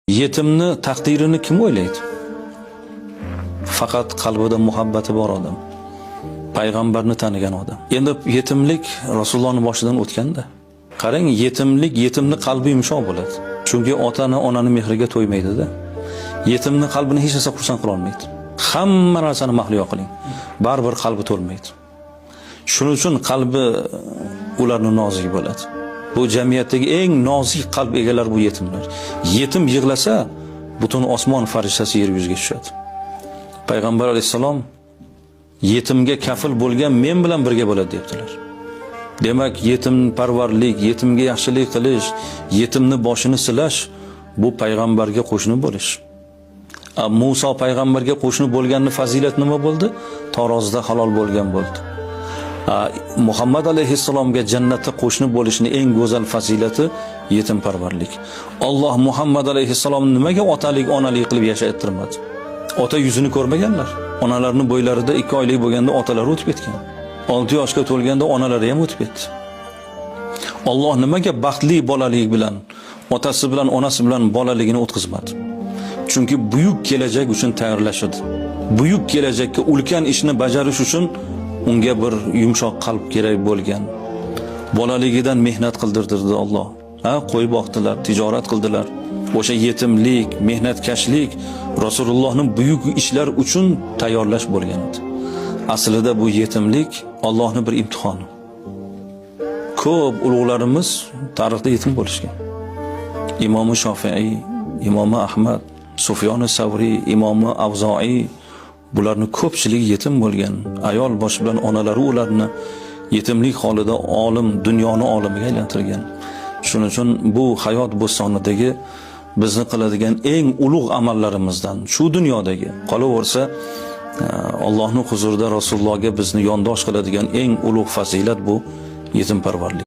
Yetimni taqdirini kim o'ylaydi? Faqat qalbida muhabbati bor odam. Payg'ambarni tanigan odam. Endi yetimlik Rasulullohning boshidan o'tganda. Qarang, yetimlik, yetimni qalbi yumshoq bo'ladi. Chunki otani, onani mehriga to'ymaydi-da. Yetimni qalbini hech narsa xursand qila olmaydi. Hamma narsani mahliyo qiling. Baribir qalbi to'lmaydi. Shuning uchun qalbi ularni nozik bo'ladi. Bu jamiyatdagi eng nozik qalb egalari bu yetimlar. Yetim yig'lasa, butun osmon farishtasi yer yuziga tushadi. Payg'ambar alayhissalom yetimga kafil bo'lgan men bilan birga bo'ladi debdilar. Demak, yetimparvarlik, yetimga yaxshilik qilish, yetimni boshini silash bu payg'ambarga qo'shni bo'lish. Muso payg'ambarga qo'shni bo'lganni fazilat nima bo'ldi? Tarozida halol bo'lgan bo'ldi. Muhammad alayhissalomga jannatda qo'shni bo'lishni eng go'zal fazilati yetimparvarlik. Alloh Muhammad alayhissalomni nimaga otalik, onalik qilib yashattirmadi? Ota yuzini ko'rmaganlar. Onalarning bo'ylarida 2 oylik bo'lganda otalari o'tib ketgan. 6 yoshga to'lganda onalari ham o'tib ketdi. Alloh nimaga baxtli bolalik bilan, otasi bilan, onasi bilan bolaligini o'tkazmadi? Chunki buyuk kelajak uchun tayyorlashadi. Buyuk kelajakka ulkan ishni bajarish uchun unga bir yumshoq qalb kerak bo'lgan. Bolaligidan mehnat qildirdirdi Alloh. Ha, qo'y boqdilar, tijorat qildilar. O'sha yetimlik, mehnatkashlik Rasulullohning buyuk ishlar uchun tayyorlash bo'lgan edi. Aslida bu yetimlik Allohning bir imtihoni. Ko'p ulug'larimiz tarixda yetim bo'lishgan. Imomi Shofiiy, Imomi Ahmad, Sufyon Savriy, Imomi Avzoiy, bularni ko'pchiligi yetim bo'lgan. Ayol boshi bilan onalari ularni yetimlik holida olim, dunyoni olimiga aylantirgan. Shuning uchun bu hayot bo'stonidagi bizni qiladigan eng ulug' amallarimizdan shu dunyodagi qolaversa Allohning huzurida Rasulullohga bizni yondosh qiladigan eng ulug' fazilat bu yetimparvarlik.